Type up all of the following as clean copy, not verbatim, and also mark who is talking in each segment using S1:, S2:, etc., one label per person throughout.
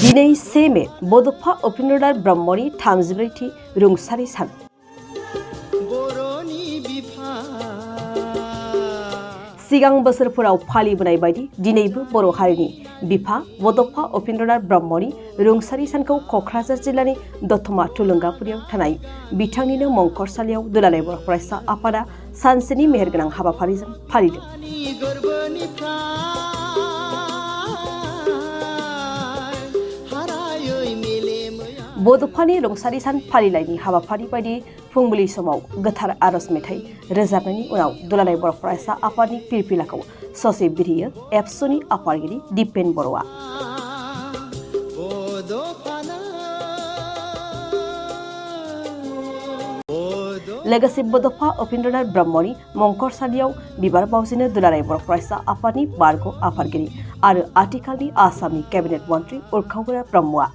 S1: दिनै 1 मे बड'फा उपेन्द्रनाथ ब्रह्मनि 34थि रुंसारि सान। सिगां बोसोरफोराव फालिबोनाय बायदि दिनैबो बर' हारिनि बिफा बड'फा उपेन्द्रनाथ ब्रह्मनि रुंसारि सानखौ क'क्राझार जिल्लानि दतमा थुलुंगाफुरियाव थानाय बिथांनिनो मंखरसालियाव दुलाराय बर' फरायसा आफादा सानसेनि मेहेरगोनां हाबाफारिजों फालिदों। बड'फानि रुंसारि सान फालिनायनि हाबाफारि बायदि फुंबिलि समाव गोथार आरज मेथाइ रोजाबनायनि उनाव दुलाराय बर' फरायसा आफादनि फिरफिलाखौ ससे बिरियो एबसुनि आफादगिरि दिपेन बर'आ। लोगोसे बड'फा उपेन्द्रनाथ ब्रह्मनि मंखरसालियाव बिबार बावजेनो दुलाराय बर' फरायसा आफादनि बारग' आफादगिरि आरो आथिखालनि आसामनि केबिनेट मन्त्रि उरखावगोरा ब्रह्मआ।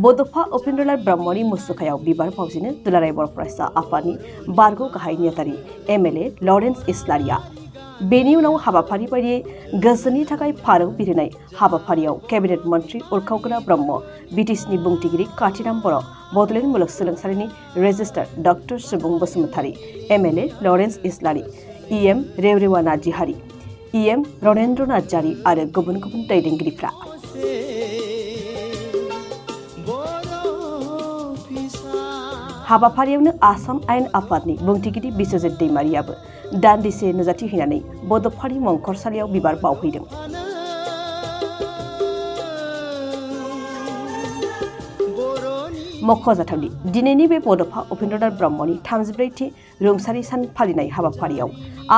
S1: बड'फा उपेन्द्रनाथ ब्रह्मनि मुसुखायाव बिबार बावजेनो दुलाराय बर' फरायसा आफादनि बारग' गाहाय नेहाथारि MLA लरेन्स इस्लारिया। बेनि उनाव हाबाफारि बायदियै गोजोननि थाखाय फारौ बिरहोनाय हाबाफारियाव केबिनेट मन्त्रि उरखावगोरा ब्रह्म, बिटिसिनि बुंथिगिरि काथिराम बर', बड'लेण्ड मुलुगसोलोंसालिनि रेजिस्ट्रार डक्टर सुबुं बसुमतारी, MLA लरेन्स इस्लारि, EM रेवरेवा नार्जिहारि, EM रनेन्द्र नार्जारि आरो गुबुन गुबुन दैदेनगिरिफ्रा। हाबाफारियावनो आसाम आयेन आफादनि बुंथिगिरि बिस्वजित दैमारियाबो दान्दिसे नुजाथि हैनानै बड'फानि मंखरसालियाव बिबार बावहैदों। मख'जाथावदि दिनैनि बे बड'फा उपेन्द्रनाथ ब्रह्मनि 34थि रुंसारि सान फालिनाय हाबाफारियाव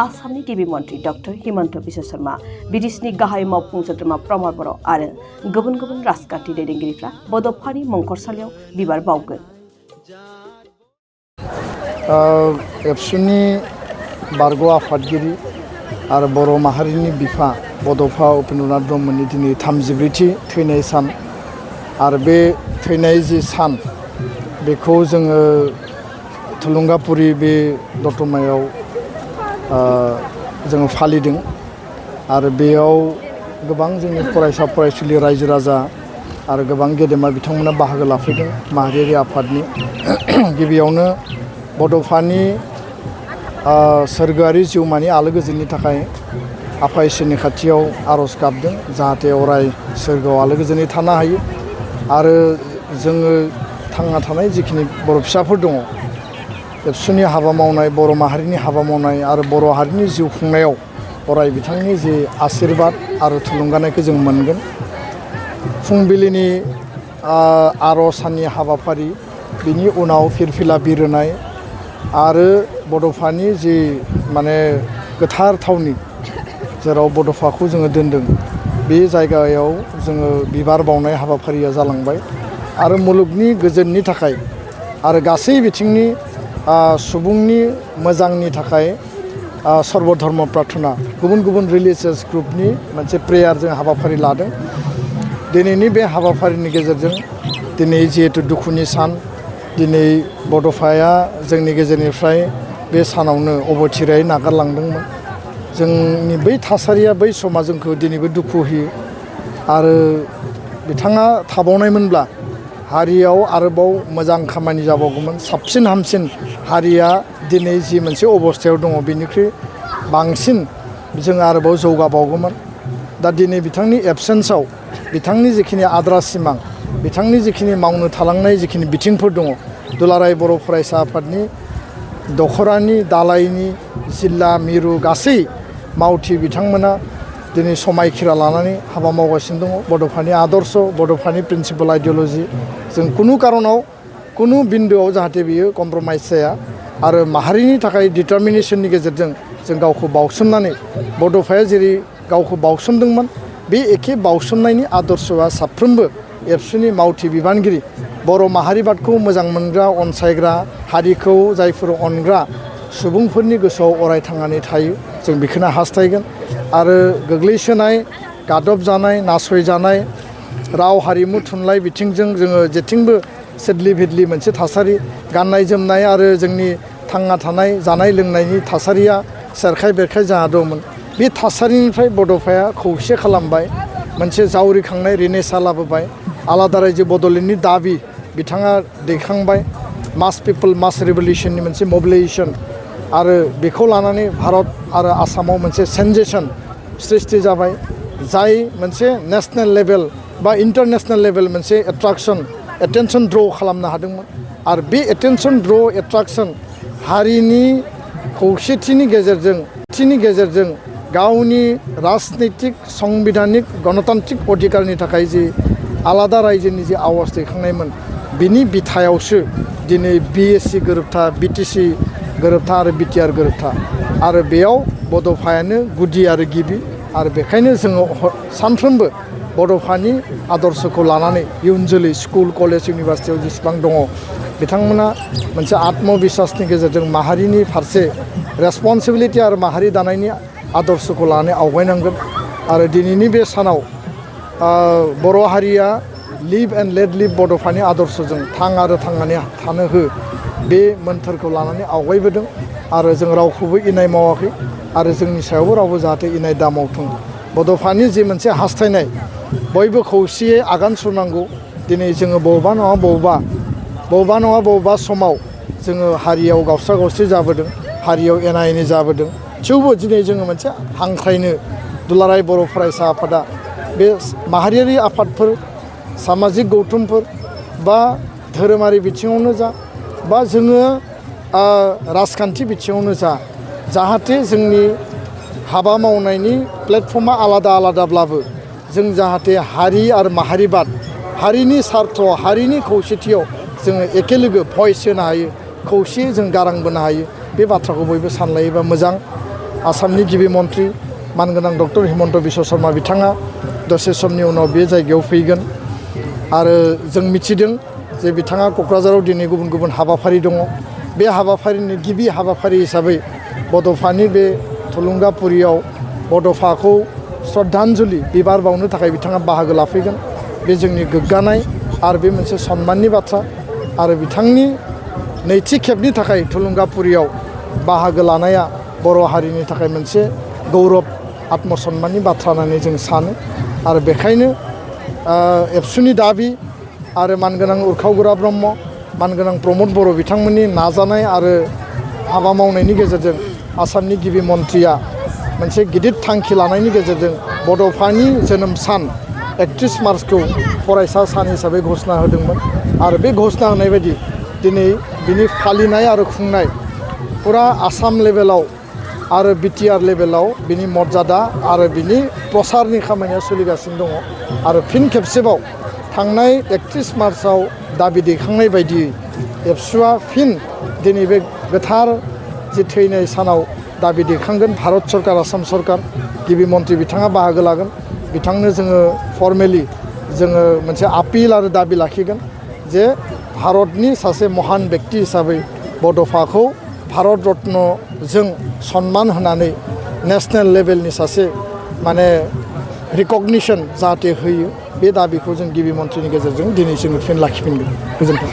S1: आसामनि गिबि मन्त्रि डक्टर हिमन्त बिश्व शर्मा, बिटिसिनि गाहाय मावफुं सोद्रोमा प्रमद बर' आरो गुबुन गुबुन राजखान्थि दैदेनगिरिफ्रा बड'फानि मंखरसालियाव बिबार बावगोन।
S2: एबसुनि बारग' आफादगिरि आरो बर' माहारिनि बिफा बड'फा उपेन्द्रनाथ ब्रह्मनि दिनै 34थि थैनाय सान आरो बे थैनाय जि सान बेखौ जोङो थुलुंगाफुरि बे दतमायाव जोङो फालिदों आरो बेयाव गोबां जोंनि फरायसा फरायसुलि रायजो राजा आरो गोबां गेदेमा बिथांमोना बाहागो लाफैदों माहारियारि आफादनि। गिबियावनो बड'फानि सोरगोआरि जिउमानि आलो गोजोननि थाखाय आफा इसोरनि खाथियाव आर'ज गाबदों जाहाथे अराय सोरगोआव आलो गोजोनै थानो हायो आरो जोङो थांना थानाय जिखिनि बर' फिसाफोर दङ एबसुनि हाबा मावनाय, बर' माहारिनि हाबा मावनाय आरो बर' हारिनि जिउ खुंनायाव अराय बिथांनि जे आशीर्बाद आरो थुलुंगानायखौ जों मोनगोन। फुंबिलिनि आर'ज साननि हाबाफारि, बिनि उनाव फिरफिला बिरहोनाय आरो बड'फानि जि माने गोथार थावनि जेराव बड'फाखौ जोङो दोनदों बे जायगायाव जोङो बिबार बावनाय हाबाफारिया जालांबाय आरो मुलुगनि गोजोननि थाखाय आरो गासै बिथिंनि सुबुंनि मोजांनि थाखाय सर्ब धर्म प्रार्थना गुबुन गुबुन रिलिजियास ग्रुपनि मोनसे प्रेयार जों हाबाफारि लादों। दिनैनि बे हाबाफारिनि गेजेरजों दिनै जिहेतु दुखुनि सान, दिनै बड'फाया जोंनि गेजेरनिफ्राय बे सानावनो अबथिरायै नागारलांदोंमोन। जोंनि बै थासारिया, बै समा जोंखौ दिनैबो दुखु होयो आरो बिथाङा थाबावनायमोनब्ला हारियाव आरोबाव मोजां खामानि जाबावगौमोन। साबसिन हामसिन हारिया दिनै जि मोनसे अबस्थायाव दङ बेनिख्रुइ बांसिन जों आरोबाव जौगाबावगौमोन। दा दिनै बिथांनि एबसेन्सआव बिथांनि जिखिनि आद्रा सिमां, बिथांनि जिखिनि मावनो थालांनाय जिखिनि बिथिंफोर दङ, दुलाराय बर' फरायसा आफादनि दख'रानि, दालायनि, जिल्ला मिरु गासै मावथि बिथांमोना दिनै समायखिरा लानानै हाबा मावगासिनो दङ। बड'फानि आदर्श, बड'फानि प्रिन्सिपाल आइडिय'लजि जों खुनु कारनाव खुनु बिन्दोआव जाहाथे बियो कमप्रमाइज जाया आरो माहारिनि थाखाय डिटारमिनेसननि गेजेरजों जों गावखौ बावसोमनानै बड'फाया जेरै गावखौ बावसोमदोंमोन बे एखे बावसोमनायनि आदर्शआ साफ्रोमबो एबसुनि मावथि बिबानगिरि, बर' माहारिबादखौ मोजां मोनग्रा, अनसायग्रा, हारिखौ जायफोर अनग्रा सुबुंफोरनि गोसोआव अराय थांनानै थायो जों बेखौनो हास्थायगोन। आरो गोग्लैसोनाय, गादबजानाय, नासयजानाय राव हारिमु थुनलाइ बिथिंजों जोङो जेथिंबो सेदलि भेदलि मोनसे थासारि, गाननाय जोमनाय आरो जोंनि थांना थानाय जानाय लोंनायनि थासारिया सेरखाय बेरखाय जाना दंमोन। बे थासारिनिफ्राय बड'फाया खौसे खालामबाय, मोनसे जावरिखांनाय रिनेसा लाबोबाय आलादा रायजो बड'लेण्डनि दाबि बिथाङा दैखांबाय मास पिपोल मास रिभलिउसननि मोनसे मबिलाइजेसन आरो बेखौ लानानै भारत आरो आसामाव मोनसे सेन्सेसन सृष्टि जाबाय जाय मोनसे नेशनेल लेभेल बा इन्टारनेशनेल लेभेल मोनसे एटेनसन ड्र खालामनो हादोंमोन आरो बे एटेनसन ड्र एट्राक्सन हारिनि खौसेथिनि गेजेरजों गावनि राजनैतिक संबिधानिक गणतान्त्रिक अधिकारनि थाखाय जि आलादा रायजोनि जि आवाज दैखांनायमोन बिनि बिथायावसो दिनै बिएससि गोरोबथा बिटिसि गोरोबथा आरो बिटिआर गोरोबथा आरो बेयाव बड'फायानो गुदि आरो गिबि आरो बेखायनो जोङो सानफ्रोमबो बड'फानि आदर्शखौ लानानै इयुन जोलै स्कुल कलेज इउनिभारसिटियाव जेसेबां दङ बिथांमोना मोनसे आत्मबिश्वासनि गेजेरजों माहारिनि फारसे रेसपन्सिबिलिटि आरो माहारि दानायनि आदर्शखौ लानानै आवगायनांगोन आरो दिनैनि बे सानाव बर' हारिया लिभ एन्ड लेट लिभ बड'फानि आदर्शजों थां आरो थांनानै थानो हो बे मोन्थोरखौ लानानै आवगायबोदों आरो जों रावखौबो इनाय मावाखै आरो जोंनि सायावबो रावबो जाहाथे इनाय दामावथों बड'फानि जि मोनसे हास्थायनाय बयबो खौसेयै आगान सुरनांगौ दिनै जोङो बबेबा नङा बबेबा समाव जोङो हारियाव गावस्रा गावस्रि जाबोदों हारियाव एना एनि जाबोदों थेवबो दिनै जोङो मोनसे हांख्रायनो दुलाराय बर' फरायसा आफादा बे माहारियारि आफादफोर सामाजिक गौथुमफोर बा धोरोमारि बिथिङावनो जा बा जोङो राजखान्थि बिथिङावनो जा जाहाथे जोंनि हाबा मावनायनि प्लेटफर्मा आलादाब्लाबो जों जाहाथे हारि आरो माहारिबाद हारिनि सार्थ हारिनि खौसेथियाव जोङो एखे लोगो भइस होनो हायो खौसेयै जों गारां बोनो हायो बे बाथ्राखौ बयबो सानलायोबा मोजां आसामनि गिबि मन्त्रि मानगोनां डक्टर हिमन्त बिश्व शर्मा बिथाङा दसे समनि उनाव बे जायगायाव फैगोन आरो जों मिथिदों जे बिथाङा क'क्राझाराव दिनै गुबुन गुबुन हाबाफारि दङ बे हाबाफारिनि गिबि हाबाफारि हिसाबै बड'फानि बे थुलुंगापुरियाव बड'फाखौ श्रद्धान्जलि बिबार बावनो थाखाय बिथाङा बाहागो लाफैगोन बे जोंनि गोग्गानाय आरो बे मोनसे सन्माननि बाथ्रा आरो बिथांनि नैथि खेबनि थाखाय थुलुंगापुरियाव बाहागो लानाया बर' हारिनि थाखाय मोनसे गौरब आत्मसन्माननि बाथ्रा होननानै जों सानो आरो बेखायनो एबसुनि दाबि आरो मानगोनां उरखावगोरा ब्रह्म मानगोनां प्रमद बर' बिथांमोननि नाजानाय आरो हाबा मावनायनि गेजेरजों आसामनि गिबि मन्थ्रिया मोनसे गिदिर थांखि लानायनि गेजेरजों बड'फानि जोनोम सान 31 मार्चखौ फरायसा सान हिसाबै घोषणा होदोंमोन आरो बे घोषणा होनाय बायदि दिनै बिनि फालिनाय आरो खुंनाय फुरा आसाम लेभेलाव आरो बिटिआर लेभेलाव बिनि मर्यादा आरो बिनि प्रसारनि खामानिया सोलिगासिनो दङ आरो फिन खेबसेबाव थांनाय 31 मार्चआव दाबि दैखांनाय बायदियै एबसुआ फिन दिनै बे गोथार जि थैनाय सानाव दाबि दैखांगोन भारत सरकार आसाम सरकार गिबि मन्थ्रि बिथाङा बाहागो लागोन बिथांनो जोङो फर्मेलि जोङो मोनसे आपिल आरो दाबि लाखिगोन जे भारतनि सासे महान व्यक्ति हिसाबै बड'फाखौ भारत रत्नजों सन्मान होनानै नेशनेल लेभेलनि सासे माने रिकगनिसन जाहाथे होयो बे दाबिखौ जों गिबि मन्थ्रिनि गेजेरजों दिनै जोङो फिन लाखिफिनगोन गोजोन्थों